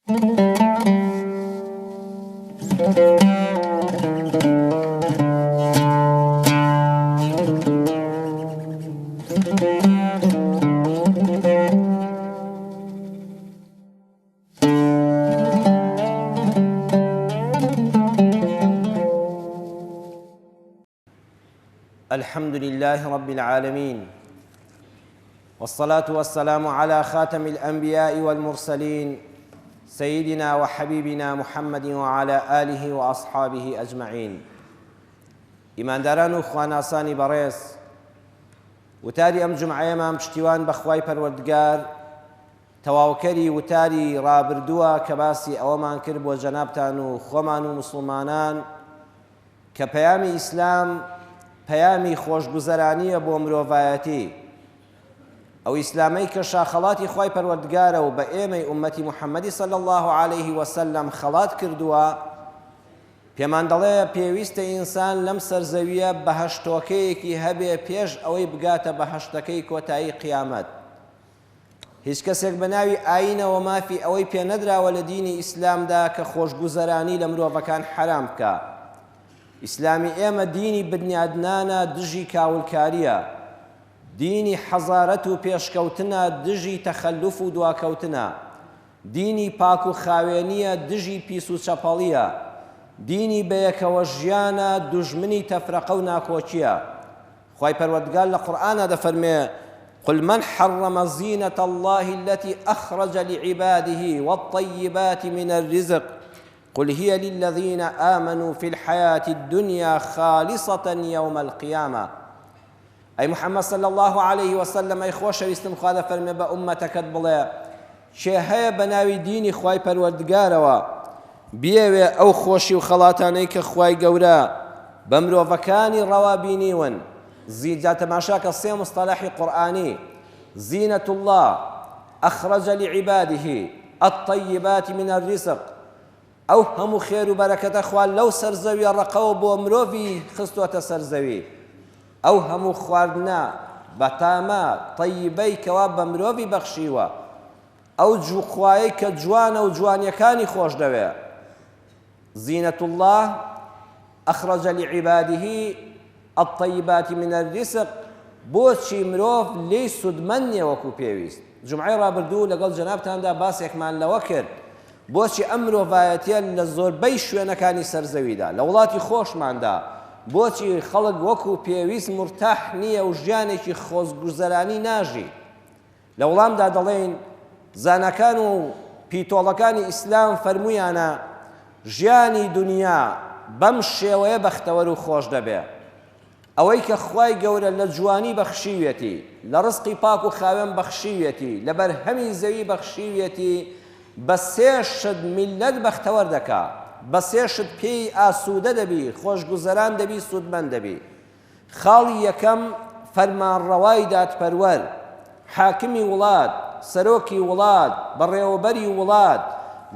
الحمد لله رب العالمين والصلاة والسلام على خاتم الأنبياء والمرسلين سيدنا وحبيبنا محمد وعلى آله وأصحابه أجمعين ئیمانداران و خواناسانی بەڕێز وتاری ئەم جومعەیەمان پشتیوان بە خوای پەروەردگار تەواوکەری وتاری ڕابردووە کە باسی ئەوەمان کرد بۆ جەنابتان و خۆمان و موسڵمانان کە پەیامی ئیسلام پەیامی خۆشگوزەرانییە بۆ مرۆڤایەتی، ئەو ئیسلامەی کە شاخەڵاتی خوای پەروەردگارە و بە ئێمەی ئوممەتی محمدی صلی اللە علیه وسلم خەڵات کردووە، پێمان دەڵێ پێویستە ئینسان لەم سەر زەوییە بەهەشتۆکەیەکی هەبێ پێش ئەوەی بگاتە بەهەشتەکەی کۆتایی قیامەت. هیچ کەسێک بە ناوی ئایینەوە مافی ئەوەی پێ نەدراوە لە دینی ئیسلامدا کە خۆشگوزەرانی لە مرۆڤەکان حەرام بکا. ئیسلامی ئێمە دینی بنیادنانە دژی کاولکارییە، دینی حەزارەت و پێشکەوتنە دژی تەخەلوف و دواکەوتنە، دینی پاک و خاوێنییە دژی پیس و چەپەڵییە، دینی بەیەکەوە ژیانە دوژمنی تەفرەقە و ناکۆکییە. خوای پەروەردگار لە قورئانا دەفەرموێ، قل من حرم زینة اللە التی اخرج لعباده والطیبات من الرزق قل هی للذین آمنوا فی الحیاة الدنیا خالصة یوم القیامە. ئەی محمد صلی اللە علیه وسلم ئەی خۆشەویستم خوا دەفەرموێ بە ئوممەتەکەت بڵێ کێ هەیە بە ناوی دینی خوای پەروەردگارەوە بیەوێ ئەو خۆشی و خەڵاتانەی کە خوای گەورە بە مرۆڤەکانی ڕەوا بینیون زی جا تەماشاکە سێ مصطلحی قورئانی زینة اللە اخرج لعباده الطیبات من الرزق ئەو هەموو خێر و بەرەکەتە خوا لەو سەر زەویە ڕەقەوە بۆ مرۆڤی خستۆتە سەر زەوی ئەو هەموو خواردنە بەتامە تەیبەی کەوا بە مرۆڤی بەخشیوە ئەو جوخوایەی کە جوانە و جوانیەکانی خۆش دەوێ زینة اللە اخرج لعباده الطیبات من الرزق بۆچی مرۆڤ لێی سوودمەند نیە وەکو پێویست؟ جومعەی ڕابردوو لەگەڵ جەنابتاندا باسێکمان لەوە کرد بۆچی ئەم مرۆڤایەتیە لە زۆربەی شوێنەکانی سەر زەویدا لە وڵاتی خۆشماندا بۆچی خەڵک وەکو پێویست مورتاح نیە و ژیانێکی خۆشگوزەرانی ناژی؟ لە وڵامدا دەڵێین، زاناکان و پیتۆڵەکانی ئیسلام فەرموویانە، ژیانی دونیا بەم شێوەیە بەختەوەر و خۆش دەبێ، ئەوەی کە خوای گەورە لە جوانی بەخشیویەتی، لە ڕزقی پاک و خاوێن بەخشیویەتی، لە بەرهەمی زەوی بەخشیویەتی، بە سێ شت میللەت بەختەوەر دەکا، بە سێ شت پێی ئاسوودە دەبی، خۆشگوزەران دەبی، سوودمەند دەبی. خاڵی یەکەم، فەرمانڕەوای دادپەروەر، حاکمی وڵات، سەرۆکی وڵات، بەڕێوەبەری وڵات،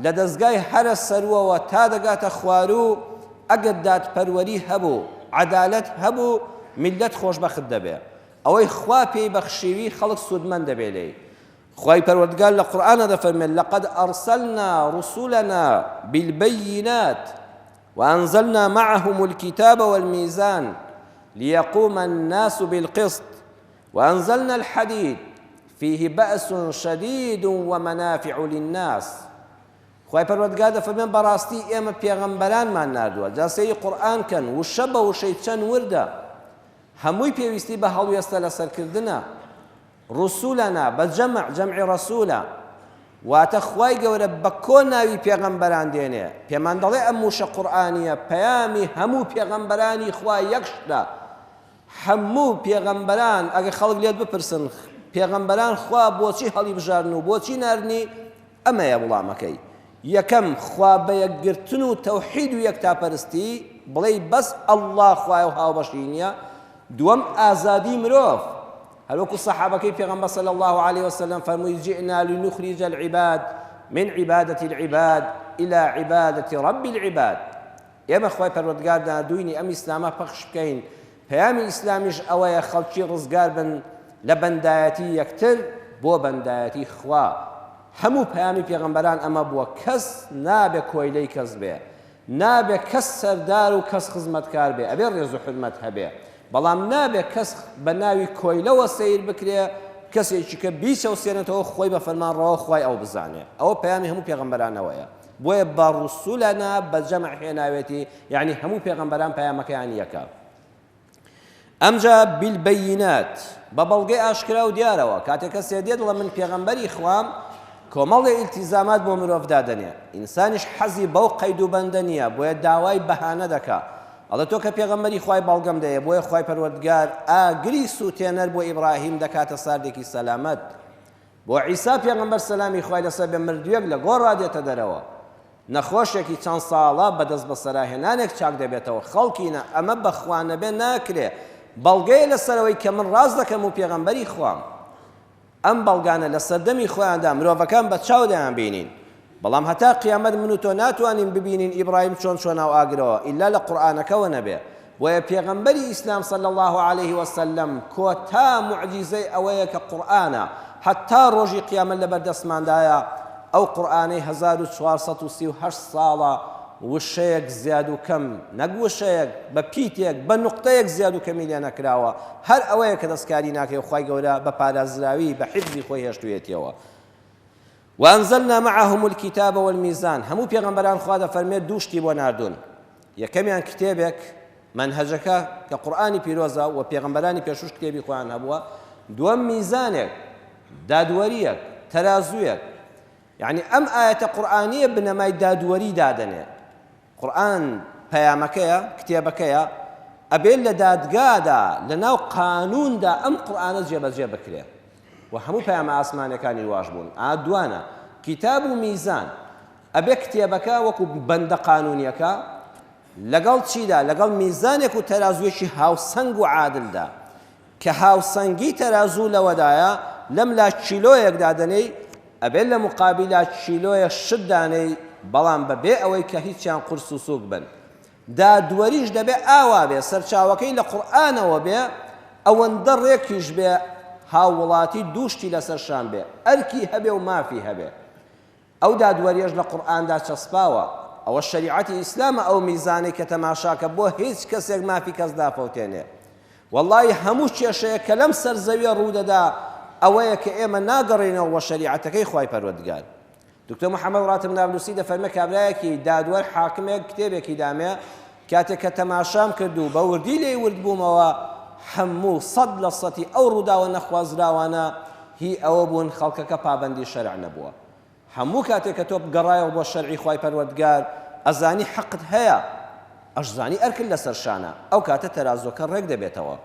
لە دەزگای هەرە سەرووەوە تا دەگاتە خواروو، ئەگەر دادپەروەری هەبوو، عەدالەت هەبوو، میللەت خۆشبەخت دەبێ. ئەوەی خوا پێی بەخشیوی خەڵک سوودمەند دەبێ لێی. خوای پەروەردگار لە قورئانا دەفەرموێ، لقد ارسلنا رسلنا بالبینات وانزلنا معهم الکتاب والمیزان لیقوم الناس بالقسط وانزلنا الحدید فیه بأس شدید ومنافع للناس. خوای پەروەردگار دەفەرمێ بەڕاستی ئێمە پێغەمبەرانمان ناردووە. جا سەیری قورئان کەن وشە بە وشەی چەند وردە، هەمووی پێویستی بە هەڵوێستە لەسەرکردنە. رسولنا بە جەمع، جەمعی رسولە، واتە خوای گەورە بە کۆ ناوی پێغەمبەران دێنێ، پێمان دەڵێ ئەم وشە قورئانیە پەیامی هەموو پێغەمبەرانی خوا یەک شتە، هەموو پێغەمبەران ئەگەر خەڵک لێت بپرسن پێغەمبەران خوا بۆچی هەڵیبژاردن و بۆچی ناردنی، ئەمەیە وڵامەکەی، یەکەم، خوا بە یەکگرتن و تەوحید و یەکتاپەرستی، بڵێی بەس اللە خوایە و هاوبەشی نیە، دووەم، ئازادی مرۆڤ، هەروەکو سەحابەکەی پێغەمبەر صلی اللە علیە وسلم فەرمووی جئنا لنخرج العباد من عبادة العباد الی عبادة رب العباد ئێمە خوای پەروەردگار ناردووینی ئەم ئیسلامە پەخش بکەین پەیامی ئیسلامیش ئەوەیە خەڵکی ڕزگار بن لە بەندایەتی یەکتر بۆ بەندایەتی خوا. هەموو پەیامی پێغەمبەران ئەمە بووە، کەس نابێ کۆیلەی کەس بێ، نابێ کەس سەردار و کەس خزمەتکار بێ، ئەبێ ڕێز و حورمەت هەبێ، بەڵام نابێ کەس بە ناوی کۆیلەوە سەیر بکرێ، کەسێکی کە بیچەوسێنێتەوە خۆی بە فەرمانڕەوا خوای ئەو بزانێ. ئەوە پەیامی هەموو پێغەمبەرانەوەیە. بۆیە بە ڕوسولەنا بە جەمع هێناوێتی، یەعنی هەموو پێغەمبەران پەیامەکەیان یەکە. ئەمجا بالبینات، بە بەڵگەی ئاشکرا و دیارەوە، کاتێ کەسێ دێت دەڵێ من پێغەمبەری خوام، کۆمەڵێ ئیلتیزامات بۆ مرۆڤ دادەنێ، ئینسانیش حەزی بەو قەید و بەندە نییە، بۆیە داوای بەهانە دەکا، ئەڵێ تۆ کە پێغەمبەری خوای بەڵگەم دەیە، بۆیە خوای پەروەردگار ئاگری سووتێنەر بۆ ئیبراهیم دەکاتە ساردێکی سەلامەت، بۆ عیسا پێغەمبەر سەلامی خوای لەسەر بێ مردوویەک لە گۆڕا دێتە دەرەوە. نەخۆشێکی چەند ساڵە بە دەست بەسەراهێنانێک چاک دەبێتەوە، خەڵکینە ئەمە بە خوا نەبێ ناکرێ، بەڵگەیە لەسەرەوەی کە من ڕاست دەکەم و پێغەمبەری خوام. ئەم بەڵگانە لە سەردەمی خۆیاندا مرۆڤەکان بە چاو دەیانبینین، بەڵام هەتا قیامەت من و تۆ ناتوانین ببینین ئیبراهیم چۆن چوە ناو ئاگرەوە ئیلا لە قورئانەکەوە نەبێ، بۆیە پێغەمبەری ئیسلام صلی اللە علیه وسلم کۆتا موعجیزەی ئەوەیە کە قورئانە هەتا ڕۆژی قیامەت لەبەردەستماندایە، ئەو قورئانەی 1438 ساڵە وشەیەک زیاد و کەم نەک وشەیەک بە پیتێک بە نوقتەیەک زیاد و کەمی لێ نەکراوە هەر ئەوەیە کە دەستکاری ناکرێ و خوای گەورە بە پارازراوی بە حیفزی خۆی هێشتوویەتیەوە. وانزلنا معهم الکتاب والمیزان، هەموو پێغەمبەران خوا دەفەرموێت دوو شتی بۆ ناردوون، یەکەمیان کتێبێک، مەنهەجەکە کە قورئانی پیرۆزە و پێغەمبەرانی پێشووش کتێبی خۆیان هەبووە، دووەم میزانێک، دادوەرییەک، تەرازوویەک. یەعنی ئەم ئایەتە قورئانییە بنەمای دادوەری دادەنێ. قورئان پەیامەکەیە، کتێبەکەیە، ئەبێ لە دادگادا، لەناو قانووندا ئەم قورئانە جێبەجێ بکرێ. و هەموو پەیامە ئاسمانیەکانیش واش بوون. ئا دوانە، کیتاب و میزان. ئەبێ کتێبەکە وەکو بەندە قانوونیەکە لەگەڵ چیدا؟ لەگەڵ میزانێک و تەرازوویەکی هاوسەنگ و عادلدا. کە هاوسەنگی تەرازوو لەوەدایە لەم لا کیلۆیەک دادەنێی ئەبێت لە مقابیلا کیلۆیەک شت دانێی بەڵام بە بێ ئەوەی کە هیچیان قورس و سووک بن. دادوەریش دەبێ ئاوا بێ سەرچاوەکەی لە قورئانەوە بێ ئەوەندە ڕێکیش بێ هاووڵاتی دوو شتی لەسەر شان بێ ئەرکی هەبێ و مافی هەبێ. ئەو دادوەریەش لە قورئاندا چەسپاوە، ئەوە شەریعەتی ئیسلامە ئەو میزانەی کە تەماشاکە بۆ هیچ کەسێک مافی کەس نافەوتێنێ. وەڵڵاهی هەموو کێشەیەک کە لەم سەر زەویە ڕوودەدا ئەوەیە کە ئێمە ناگەڕێینەوە بۆ شەریعەتەکەی خوای پەروەردگار. دکتۆر محمد ڕاتب نابلوسی دەفەرمێ کابرایەکی دادوەر حاکمێک کتێبێکی دامێ کاتێک کە تەماشام کرد و بە وردی لێی ورد بوومەوە هەموو سەد لە سەتی ئەو ڕووداوە نەخوازراوانە هی ئەوە بوون خەڵکەکە پابەندی شەرع نەبووە. هەموو کاتێک کە تۆ گەڕایەوە بۆ شەرعی خوای پەروەردگار ئەزانی حەقت هەیە ئەشزانی ئەرکت لەسەر شانە ئەو کاتە تەرازوەکە ڕێک دەبێتەوە.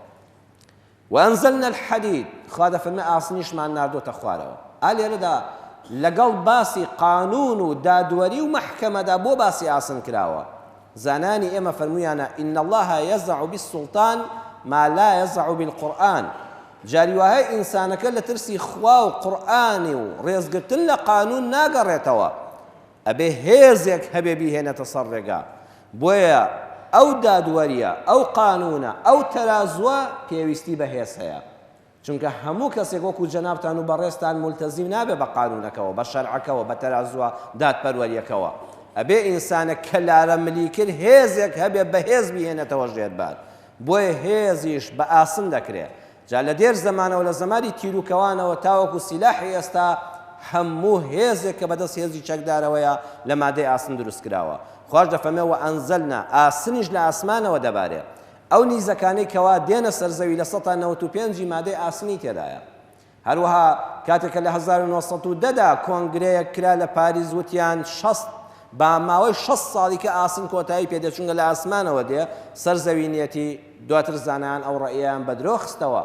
وانزلنا الحدید، خوا دەفەرمێ ئاسنیشمان ناردۆتە خوارەوە. ئا لێرەدا لەگەڵ باسی قانون و دادوەری و مەحکەمەدا بۆ باسی ئاسن کراوە؟ زانایانی ئێمە فەرموویانە ان اللە یضع بالسلطان ما لا یضع بالقرآن جاری وایە ئینسانەکە لە ترسی خوا و قورئانی و ڕێزگرتن لە قانون ناگەڕێتەوە ئەبێ هێزێک هەبێ بیهێنێتە سەر ڕێگا بۆیە ئەو دادوەریە ئەو قانونە ئەو تەرازوە پێویستی بە هێز هەیە چونکە هەموو کەسێک وەکو جەنابتان و بەڕێزتان مولتەزیم نابێ بە قانونەکەوە، بە شەرعەکەوە، بە تەرازووە دادپەروەریەکەوە. ئەبێ ئینسانێک کە لارە ملی کرد هێزێک هەبێ بەهێز بیهێنێتەوە ژێر بار. بۆیە هێزیش بە ئاسن دەکرێ. جا لە دێر زەمانەوە لە زەمانی تیروکەوانەوە تاوەکو سیلاحی ئێستا هەموو هێزێک کە بەدەست هێزی چەکدارەوەیە لە مادەی ئاسن دروست کراوە. خواش دەفەرمێ وانزلنا ئاسنیش لە ئاسمانەوە دەبارێ. ئەو نیزەکانەی کەوا دێنە سەر زەوی 95% ی مادەی ئاسنی تێدایە. هەروەها کاتێک کە لە 1910 دا کۆنگرەیەک کرا لە پاریس وتیان 60 با ماوەی 60 ساڵی کە ئاسن کۆتایی پێ دێ چونکە لە ئاسمانەوە دێ سەر زەوی نیەتی دواتر زانایان ئەو ڕەئیەیان بە درۆ خستەوە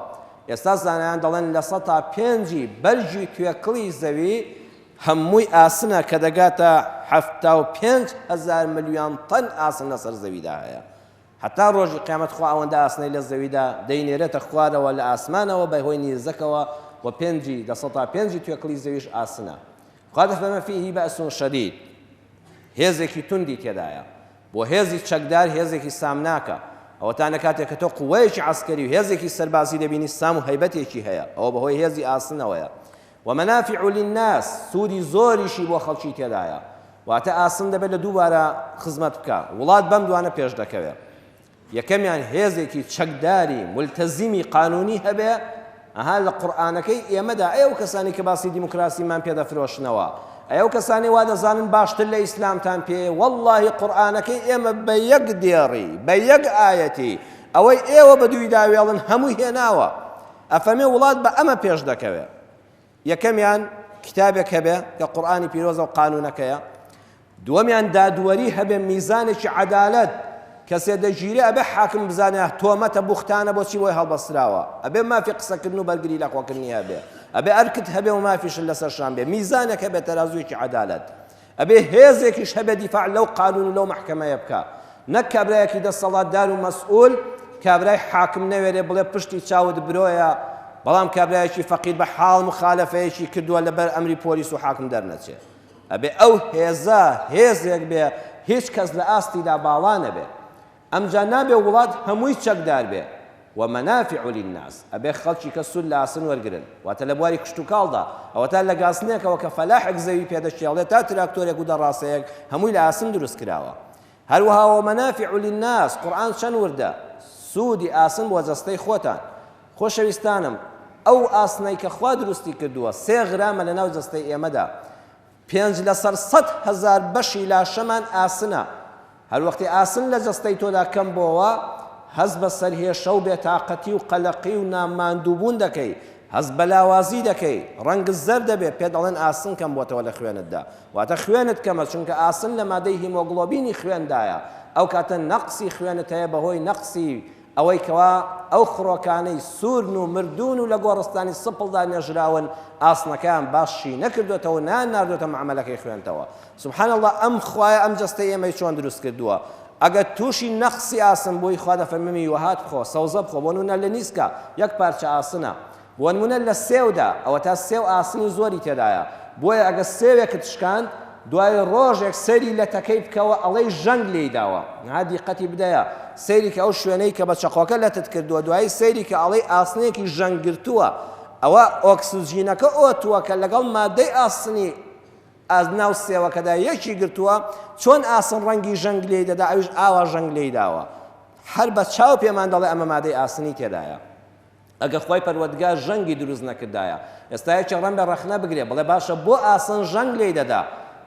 ئێستا زانایان دەڵێن 5%ی بەرگی توێکڵی زەوی هەمووی ئاسنە کە دەگاتە 75 هەزار ملیۆن تەن ئاسن لەسەر زەویدا هەیە هەتا ڕۆژی قیامەت خوا ئەوەندە ئاسنەی لە زەویدا دەینێرێتە خوارەوە لە ئاسمانەوە بە هۆی نیزەکەوە و پێنجی 5%ی توێکڵی زەویش ئاسنە خوا دەفەرمێ فیه بەئس شدید هێزێکی توندی تێدایە بۆ هێزی چەکدار هێزێکی سامناکە ئەوەتانە کاتێک کە تۆ قوەیەکی عەسکەری و هێزێکی سەربازی دەبینی سام و هەیبەتێکی هەیە ئەوە بەهۆی هێزی ئاسنەوەیە. ومنافع للناس سوودی زۆریشی بۆ خەڵکی تێدایە. واتە ئاسن دەبێت لە دووبارە خزمەت بکا. وڵات بەم دوانە پێش دەکەوێ. یەکەمیان هێزێکی چەکداری مولتەزیمی قانونی هەبێ، ئەها لە قورئانەکەی ئێمەدا ئەی ئەو کەسانی کە باسی دیموکراسیمان پێ دەفرۆشنەوە، ئەی ئەو کەسانەی وا دەزانن باشتر لە ئیسلامتان پێیە، وەڵڵاهی قورئانەکەی ئێمە بە یەک دێڕی، بە یەک ئایەتی، ئەوەی ئێوە بە دوویدا وێڵن هەمووی هێناوە. ئەفەرمێ وڵات بە ئەمە پێش دەکەوێ. یەکەمیان کتابێک هەبێ کە قورئانی پیرۆزە و قانونەکەیە. دووەمیان دادوەری هەبێ میزانێکی عەدالەت کەسێ دەگیرێ ئەبێ حاکم بزانێ تۆمەتە بوختانە بۆچی بۆی هەڵبەستراوە ئەبێ مافی قسەکردن و بەرگری لە خۆکردنی هەبێ ئەبێ ئەرکت هەبێ و مافیشت لەسەر شان بێ میزانێک هەبێ تەرازوویەکی عەدالەت ئەبێ هێزێکیش هەبێ دیفاع لەو قانون و لەو مەحکەمەیە بکا نەک کابرایەکی دەسەڵاتدار و مەسئول کابرای حاکم نەوێرێ بڵێ پشتی چاوت برۆیە بەڵام کابرایەکی فەقیر بە حاڵ مخالەفەیەکی کردووە لەبەر ئەمری پۆلیس و حاکم دەرنەچێ ئەبێ ئەو هێزە هێزێک بێ هیچ کەس لە ئاستیدا باڵا نەبێ. ئەمجا نابێ وڵات هەمووی چەکدار بێ. ومنافع للناس ئەبێ خەڵکی کە سوود لە ئاسن وەرگرن. واتە لە بواری کشتوکاڵدا ئەوەتا لە گاسنێکەوە کە فەلاحێک زەوی پێ دەکێڵێ تا تراکتۆرێک و دەڕاسەیەک هەمووی لە ئاسن دروست کراوە. هەروەها ومنافع للناس قورئان چەند وردە سوودی ئاسن بۆ جەستەی خۆتان. خۆشەویستانم ئەو ئاسنەی کە خوا دروستی کردووە سێ غرامە لەناو جەستەی ئێمەدا پێنج لەسەر 100,000 بەشی لاشەمان ئاسنە هەروەختی ئاسن لە جەستەی تۆدا کەم بۆوە هەست بە سەرهێشە و بێتاقەتی و قەلەقی و ناماندووبوون دەکەی هەست بە لاوازی دەکەی ڕەنگت زەرد دەبێت پێت دەڵێن ئاسن کەم بۆتەوە لە خوێنتدا واتە خوێنت کەمە چونکە ئاسن لە مادەی هیمۆگڵۆبینی خوێندایە ئەو کاتە نەقسی خوێنت هەیە بەهۆی نەقسی ئەوەی کەوا ئەو خڕۆکانەی سوورن و مردوون و لە گۆڕستانی سپڵدا نێژراون ئاسنەکەیان باش شی نەکردۆتەوە و نەیانناردۆتە مەعمەلەکەی خوێنتەوە. سبحان اللە ئەم خوایە ئەم جەستەی ئێمەی چۆن دروست کردووە ئەگەر تووشی نەقسی ئاسن بووی خوا دەفەرمێ میوەهات بخۆ سەوزە بخۆ بۆ نموونە لە نیسکە یەک پارچە ئاسنە بۆ نموونە لە سێودا ئەوەتا سێو ئاسنی زۆری تێدایە بۆیە ئەگەر سێوێکت شکاند دوای ڕۆژێک سەیری لەتەکەی بکەوە ئەڵێی ژەنگ لێی داوە ها دیقەتی بدەیە سەیری کە ئەو شوێنەی کە بە چەقۆکە لەتت کردووە دوایی سەیری کە ئەڵێی ئاسنێکی ژەنگ گرتووە ئەوە ئۆکسجینەکە ئۆتووە کە لەگەڵ مادەی ئاسنی ئاز ناو سێوەکەدا یەکی گرتووە چۆن ئاسن ڕەنگی ژەنگ لێی دەدا ئەویش ئاوا ژەنگ لێی داوە هەر بە چاو پێمان دەڵێ ئەمە مادەی ئاسنی تێدایە ئەگەر خوای پەروەردگار ژەنگی دروست نەکردایە ئێستا یەکێ ڕەنگە ڕەخنە بگرێ بڵێ باشە بۆ ئاسن ژەنگ لێی دەدا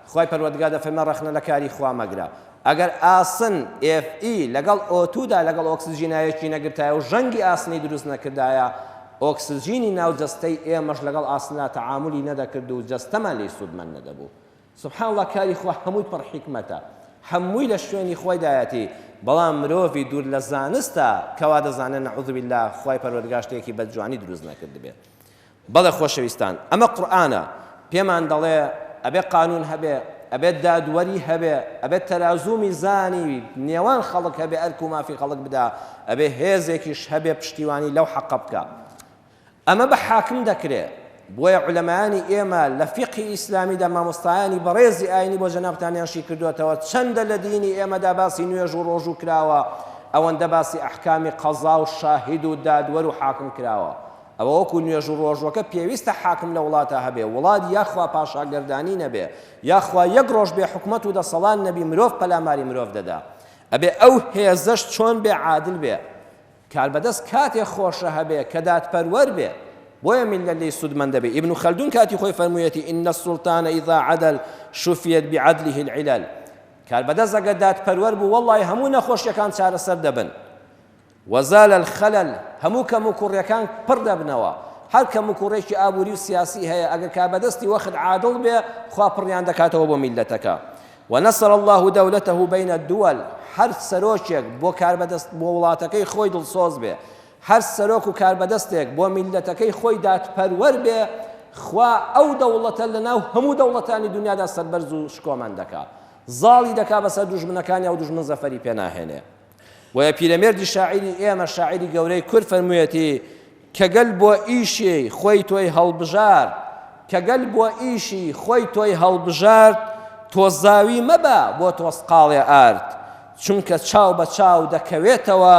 خوای پەروەردگار دەفەرمێ ڕەخنە لە کاری خوا مەگرە ئەگەر ئاسن Fe لەگەڵ ئۆتودا لەگەڵ ئۆکسجینا یەکی نەگرتایە و ژەنگی ئاسنی دروست نەکردایە ئۆکسجینی ناو جەستەی ئێمەش لەگەڵ ئاسنا تەعامولی نەدەکرد و جەستەمان لێی سوودمەند نەدەبوو سبحان اللە کاری خوا هەمووی پڕ حیکمەتە هەمووی لە شوێنی خۆیدایەتی بەڵام مرۆڤی دوور لە زانستە کەوا دەزانێت نعوذ باللە خوای پەروەردگار شتێکی بە جوانی دروست نەکردبێ بەڵێ خۆشەویستان ئەمە قورئانە پێمان دەڵێ ئەبێ قانون هەبێ ئەبێت دادوەری هەبێ ئەبێت تەرازوو میزانی نێوان خەڵک هەبێ ئەرک و مافی خەڵک بدا ئەبێ هێزێکیش هەبێ پشتیوانی لەو حەقە بکا ئەمە بە حاکم دەکرێ، بۆیە عولەمایانی ئێمە لە فیقهی ئیسلامیدا مامۆستایانی بەڕێزی ئاینی بۆ جەنابتانیان شی کردۆتەوە چەندە لە دینی ئێمەدا باسی نوێژ و ڕۆژوو کراوە ئەوەندە باسی ئەحکامی قەزا و شاهید و دادوەر و حاکم کراوە ئەوە وەکو نوێژ و ڕۆژوەکە پێویستە حاکم لە وڵاتا هەبێ وڵات یاخوا پاشاگەردانی نەبێ یاخوا یەک ڕۆژ بێ حکومەت و دەسەڵات نەبی مرۆڤ پەلاماری مرۆڤ دەدا ئەبێ ئەو هێزەش چۆن بێ عادل بێ کاربەدەست کاتێ خۆشە هەبێ کە دادپەروەر بێ بۆیە میللەت لێی سوودمەند دەبێ ئیبن خەلدون کاتی خۆی فەرموویەتی ان السلطان اذا عدل شفیت بعدله العلل کاربەدەست ئەگەر دادپەروەر بوو وەڵڵاهی هەموو نەخۆشیەکان چارەسەر دەبن وزال الخلل هەموو کەموکوڕیەکان پڕ دەبنەوە هەر کەموکوڕێکی ئابووری و سیاسی هەیە ئەگەر کاربەدەستی وەخت عادڵ بێ خوا پڕیان دەکاتەوە بۆ میللەتەکە ونصر اللە دولته بین الدول، هەر سەرۆکێک بۆ کاربەدەست بۆ وڵاتەکەی خۆی دڵسۆز بێ، هەر سەرۆک و کاربەدەستێک بۆ میللەتەکەی خۆی دادپەروەر بێ، خوا ئەو دەوڵەتە لەناو هەموو دەوڵەتانی دونیادا سەربەرز و شکۆمەند دەکا، زاڵی دەکا بەسەر دوژمنەکانیا و دوژمن زەفەری پێ ناهێنێ. بۆیە پیرەمێردی شاعیری ئێمە شاعیری گەورەی کورد فەرموویەتی کە گەل بۆ ئیشی خۆی تۆی هەڵبژارد کە گەل بۆ ئیشی خۆی تۆی هەڵبژارد تۆزاوی مەبە بۆ تۆسقاڵێ ئارد چونکە چاو بە چاو دەکەوێتەوە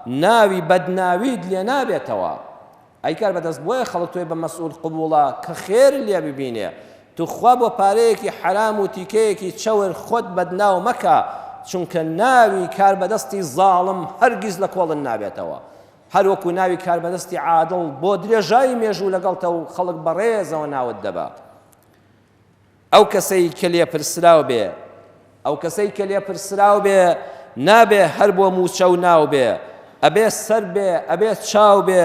ناوی بەدناویت لێ نابێتەوە. ئەی کاربەدەست بۆیە خەڵک تۆی بە مەسئول قبوڵە کە خێر لێ ببینێ. توخوا بۆ پارەیەکی حەرام و تیکەیەکی چەور خۆت بەدناو مەکە، چونکە ناوی کاربەدەستی زاڵم هەرگیز لە کۆڵت نابێتەوە. هەر وەکو ناوی کاربەدەستی عادڵ بۆ درێژایی مێژوو لەگەڵتە و خەڵک بەڕێزەوە ناوت دەبا. ئەو کەسەی کە لێپرسراو بێ ئەو کەسەی کە لێپرسراو بێ نابێ هەر بۆ مووچە و ناو بێ ئەبێ سەر بێ ئەبێ چاو بێ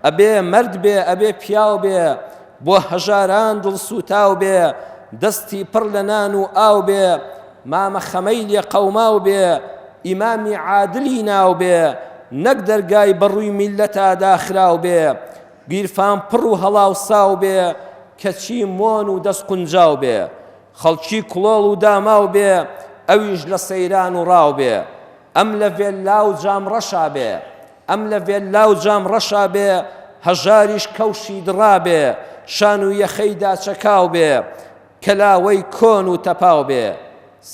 ئەبێ مەرد بێ ئەبێ پیاو بێ بۆ هەژاران دڵسووتاو بێ دەستی پڕ لە نان و ئاو بێ مامە خەمەی لێ قەوماو بێ ئیمامی عادلی ناو بێ نەک دەرگای بەڕووی میللەتا داخراو بێ گیرفان پڕ و هەڵاوساو بێ کەچی مۆن و دەست قونجاو بێ خەڵکی کڵۆڵ و داماو بێ ئەویش لە سەیران و ڕاو بێ ئەم لە ڤێللا و جام ڕەشا بێ ئەم لە ڤێللا و جام ڕەشا بێ هەژاریش کەوشی دڕا بێ شان و یەخەی داچەکاو بێ کەلاوەی کۆن و تەپاو بێ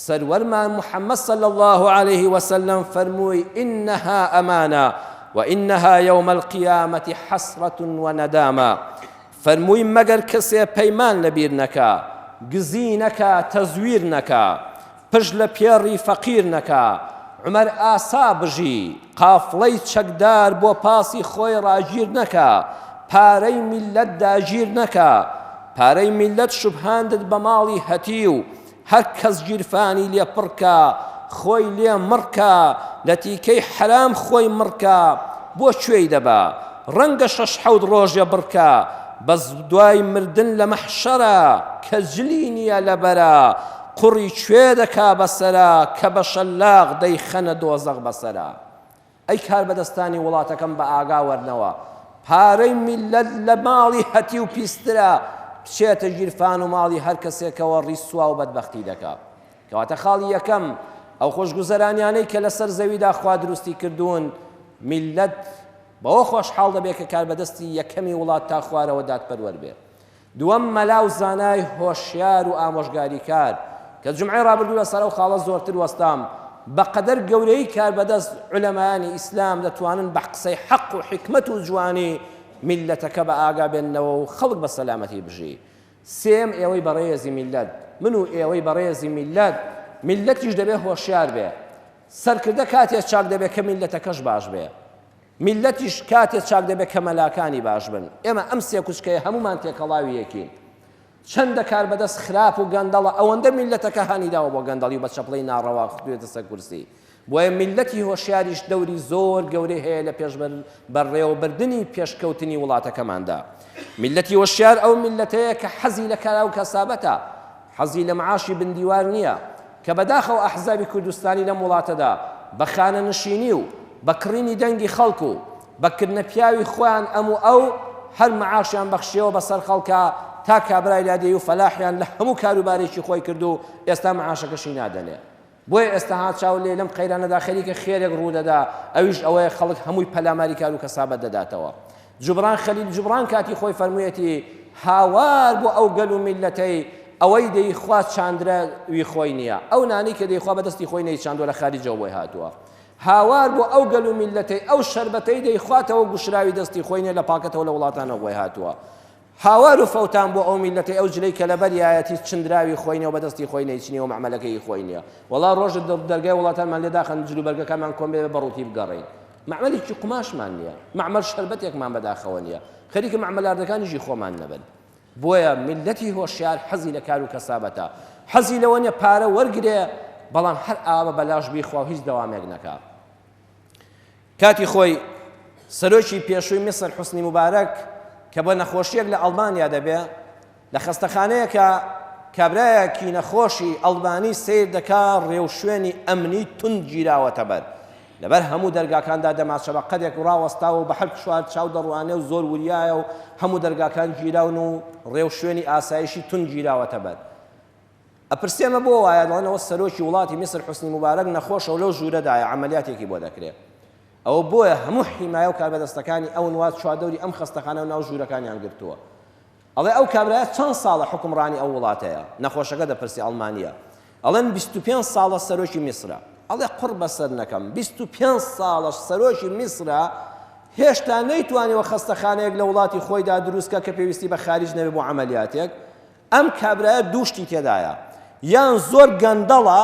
سەروەرمان محمد صلی اللە علیه وسلم فەرمووی انها امانە وانها یوم القیامە حسرە وندامە فەرمووی مەگەر کەسێ پەیمان لەبیر نەکا گزی نەکا تەزویر نەکا پشت لە پێڕی فەقیر نەکا عومەر ئاسا بژی قافڵەی چەکدار بۆ پاسی خۆی ڕاگیر نەکا پارەی میللەت داگیر نەکا پارەی میللەت شوبهاندت بە ماڵی هەتیو هەر کەس گیرفانی لێ پڕ کا خۆی لێ مڕ کا لە تیکەی حەرام خۆی مڕ کا بۆ کوێی دەبا ڕەنگە شەش حەوت ڕۆژێ بڕ کا بەس دوای مردن لە مەحشەرا کە جلی نییە لەبەرا قوڕی کوێ دەکا بەسەرا کە بە شەلاق دەیخەنە دۆزەخ بەسەرا. ئەی کاربەدەستانی وڵاتەکەم بە ئاگا وەرنەوە پارەی میللەت لە ماڵی هەتیو پیسترە بچێتە گیرفان و ماڵی هەر کەسێکەوە ڕیسوا و بەدبەختی دەکا. کەواتە خاڵی یەکەم ئەو خۆشگوزەرانیانەی کە لەسەر زەویدا خوا دروستی کردوون میللەت بەوە خۆشحاڵ دەبێت کە کاربەدەستی یەکەمی وڵات تا خوارەوە دادپەروەر بێ. دووەم، مەلا و زانای هۆشیار و ئامۆژگاریکار، کە جومعەی ڕابردوو لەسەر ئەو خاڵە زۆرتر وەستام، بەقەدەر گەورەیی کاربەدەست عولەمایانی ئیسلام دەتوانن بە قسەی حەق و حیکمەت و جوانی میللەتەکە بە ئاگا بێننەوە و خەڵک بە سەلامەتی بژی. سێیەم، ئێوەی بەڕێزی میللەت، من و ئێوەی بەڕێزی میللەت، میللەتیش دەبێ هۆشیار بێ. سەرکردە کاتێ چاک دەبێ کە میللەتەکەش باش بێ. میللەتیش کاتێ چاک دەبێت کە مەلاکانی باش بن. ئێمە ئەم سێکوچکەیە هەموومان تێکەڵاوی یەکین. چەندە کاربەدەست خراپ و گەندەڵە ئەوەندە میللەتەکە هانی داوە بۆ گەندەڵی و بە چەپڵەی ناڕەوا خستوویەتە سەر کورسی. بۆیە میللەتی هۆشیاریش دەوری زۆر گەورەی هەیە لە پێش بەڕێوەبردنی پێشکەوتنی وڵاتەکەماندا. میللەتی هۆشیار ئەو میللەتەیە کە حەزی لە کارا و کەسابەتە. حەزی لە معاشی بن دیوار نییە، کە بەداخەوە ئەحزابی کوردستانی لەم وڵاتەدا بە خانەنشینی و بە کڕینی دەنگی خەڵک و بە کردنە پیاوی خۆیان ئەم و ئەو هەر معاشیان بەخشیەوە بەسەر خەڵکا تا کابرای لادێی و فەلاحیان لە هەموو کاروبارێکی خۆی کرد و ئێستا معاشەکەشی نادەنێ. بۆیە ئێستا ها چاو لێ لەم قەیرانەدا خەریکە خێرێک ڕوودەدا ئەویش ئەوەیە خەڵک هەمووی پەلاماری کار و کەسابەت دەداتەوە. جوبران خەلیل جوبران کاتی خۆی فەرموویەتی هاوار بۆ ئەو گەل و میللەتەی ئەوەی دەیخوا چاندراوی خۆی نییە ئەو نانەی کە دەیخوا بە دەستی خۆی نەیچاندووە لە خاریجەوە بۆی هاتووە هاوار بۆ ئەو گەل و میللەتەی ئەو شەربەتەی دەیخواتەوە گوشراوی دەستی خۆی نییە لە پاکەتەوە لە وڵاتانەوە بۆی هاتووە هاوار و فەوتان بۆ ئەو میللەتەی ئەو جلەی کە لەبەریایەتی چندراوی خۆی نیە و بەدەستی خۆی نەیچنیوە مەعمەلەکە هی خۆی نیە وەڵا ڕۆژە دەرگای وڵاتانمان لێ داخەن جل و بەرگەکانمان کۆن بێ بە ڕووتی بگەڕێین مەعمەلێکی قوماشمان نیە مەعمەل شەربەتێکمان بەداخەوە نیە خەریکە مەعمەلاردەکانیشی خۆمان نەبن بۆیە میللەتی هۆشیار حەزی لە کار و کەسابەتە حەزی لەوە نیە پارە وەرگرێ بەڵام هەر ئاوا بە بەلاش بیخوا و هیچ دەوامێک نەکا کاتی خۆی سەرۆکی پێشووی میسر حوسنی موبارەک کە بە نەخۆشییەک لە ئەڵمانیا دەبێ، لە خەستەخانەیەکا کابرایەکی نەخۆشی ئەڵمانی سەیر دەکا ڕێوشوێنی ئەمنی توند گیراوەتە بەر. لەبەر هەموو دەرگاکاندا دەماچە بە قەدێک ڕاوەستاوە و بە هەر چوار چاو دەڕوانێ و زۆر وریایە و هەموو دەرگاکان گیراون و ڕێوشوێنی ئاسایشی توند گیراوەتە بەر. ئەپرسێ ئەمە بۆ وایە؟ دەڵێن ئەوە سەرۆکی وڵاتی میسر حوسنی موبارەک نەخۆشە و لەو ژوورەدایە عەمەلیاتێکی بۆ دەکرێ. ئەوە بۆیە هەموو حیمایە و کاربەدەستەکانی ئەون وا چواردەوری ئەم خەستەخانە و ناو ژوورەکانیان گرتووە. ئەڵێ ئەو کابرایە چەند ساڵە حوکمڕانی ئەو وڵاتەیە؟ نەخۆشەکە دەپرسێ ئەڵمانییە. ئەڵێن 25 ساڵە سەرۆکی میسرە. ئەڵێ قوڕ بەسەر نەکەم 25 ساڵە سەرۆکی میسرە. هێشتا نەیتوانیوە خەستەخانەیەک لە وڵاتی خۆیدا دروست کا کە پێویستی بە خاریج نەبێ بۆ عەمەلیاتێک. ئەم کابرایە دوو شتی تێدایە، یان زۆر گەندەڵە،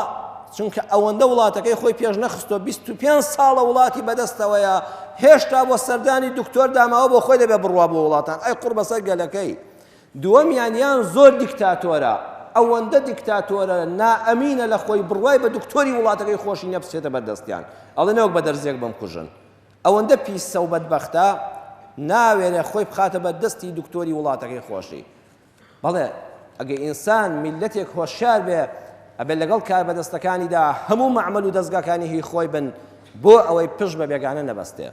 چونکە ئەوەندە وڵاتەکەی خۆی پێش نەخستووە، 25 ساڵە وڵاتی بەدەستەوەیە، هێشتا بۆ سەردانی دکتۆر داماوە بۆ خۆی دەبێ بڕوا بۆ وڵاتان، ئەی قوڕ بەسەر گەلەکەی. دووەمیان یان زۆر دیکتاتۆرە، ئەوەندە دیکتاتۆرە نائەمینە لە خۆی بڕوای بە دکتۆری وڵاتەکەی خۆشی نیە بچێتە بەردەستیان، ئەڵێ نەوەک بە دەرزیەک بمکوژن. ئەوەندە پیسە و بەدبەختە ناوێرێ خۆی بخاتە بەر دەستی دکتۆری وڵاتەکەی خۆشی. بەڵێ ئەگەر ئینسان میللەتێک هۆشیار بێ ئەبێ لەگەڵ کاربەدەستەکانیدا هەموو مەعمەل و دەزگاکانی هی خۆی بن بۆ ئەوەی پشت بە بێگانە نەبەستێ.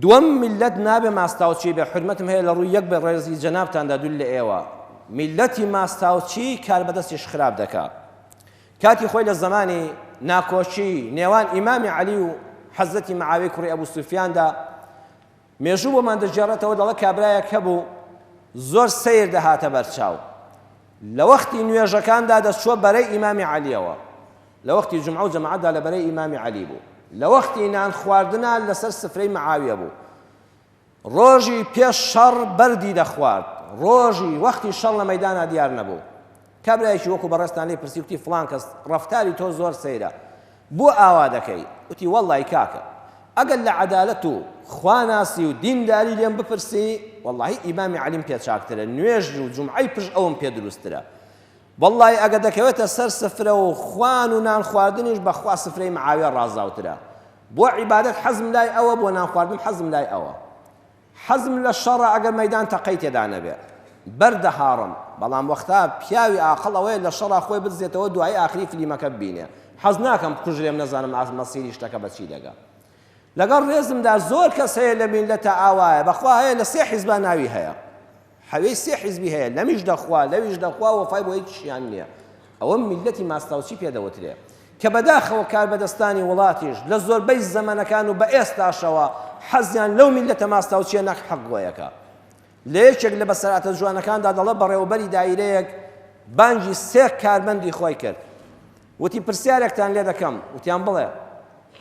دووەم میللەت نابێ ماستاوچی بێ، حورمەتم هەیە لە ڕووی یەک بە ڕێزی جەنابتاندا دوور لە ئێوە. میللەتی ماستاوچی کاربەدەستیش خراپ دەکا. کاتی خۆی لە زەمانی ناکۆکی نێوان ئیمامی عەلی و حەزرەتی معاویەی کوڕی ئەبو سوفیاندا مێژوو بۆمان دەگێڕێتەوە دەڵێ کابرایەک هەبوو زۆر سەیر دەهاتە بەرچاو لە وەختی نوێژەکاندا دەچووە بەرەی ئیمامی عەلیەوە لە وەختی جومعە و جەماعەتدا لە بەرەی ئیمامی عەلی بوو لە وەختی نان خواردنا لەسەر سفرەی معاویە بوو ڕۆژی پێش شەڕ بەردی دەخوارد، ڕۆژی وەختی شەڕ لە مەیدانا دیار نەبوو. کابرایەکی وەکو بەڕێزتان لێی پرسی وتی فڵان کەس ڕەفتاری تۆ زۆر سەیرە، بۆ ئاوا دەکەی؟ وتی وەڵڵای کاکە ئەگەر لە عەدالەت و خواناسی و دینداری لێم بپرسی وەڵڵاهی ئیمامی عەلیم پێ چاکترە، نوێژ و جومعەی پشت ئەوم پێ دروستترە. وەڵڵاهی ئەگەر دەکەوێتە سەر سفرە و خوان و نان خواردنیش بەخوا سفرەی معاویە ڕازاوترە. بۆ عیبادەت حەزم لای ئەوە بۆ نان خواردن حەزم لای ئەوە. حەزم لە شەڕە ئەگەر مەیدان تەقەی تێدا نەبێ بەر دەهاڕم بەڵام وەختا پیاوی ئاقڵ ئەوەیە لە شەڕا خۆی بدزێتەوە دوایی ئاخری فلیمەکە ببینێ حەز ناکەم بکوژرێم نەزانم ئاست مەسیری شتەکە بە چی دەگا. لەگەڵ ڕێزمدا زۆر کەس هەیە لە میللەتە ئاوایە بەخوا هەیە لە سێ حیزبا ناوی هەیە حەوێی سێ حیزبی هەیە لەمیش دەخوا لەویش دەخوا وەفای بۆ هیچیان نییە ئەوە میللەتی ماستاوچی پێ دەوترێ کە بەداخەوە کاربەدەستانی وڵاتیش لە زۆربەی زەمەنەکان و بە ئێستاشەوە حەزیان لەو میللەتە ماستاوچیە نەک حەقگۆیەکە لە یەکێک لە بەسەراتە جوانەکاندا دەڵێ بەڕێوەبەری دایرەیەک بانگی سێ کارمەندی خۆی کرد وتی پرسیارێکتان لێ دەکەم وتیان بڵێ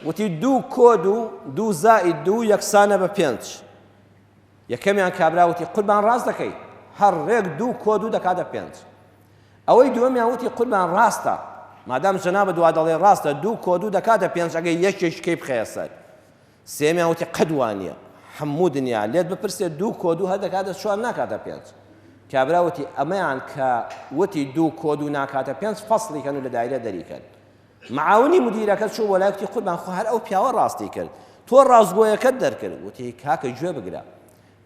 وتی دوو کۆد و دوو زائید دوو یەکسانە بە پێنج یەکەمیان کابرا وتی قوربان ڕاست دەکەی هەر ڕێک دوو کۆ دوو دەکاتە پێنج. ئەوەی دووەمیان وتی قوربان ڕاستە مادام جەنابت وا دەڵێ ڕاستە دوو کۆ دوو دەکاتە پێنج ئەگەر یەکێکی کەی بخەیە سەر. سێمیان وتی قەت وا نییە هەموو دنیا لێت بپرسێ دوو کۆ دوو هەر دەکاتە چوار ناکاتە پێنج. کابرا وتی ئەمەیان کە وتی دوو کۆ دوو ناکاتە پێنج فەسڵی کەن و لە دایرە دەریکەن. معاونی مدیرەکە چوو بۆ لای وتی قوربان خۆ هەر ئەو پیاوە ڕاستی کرد تۆ ڕاستگۆیەکەت دەرکرد وتی کاکە گوێ بگرە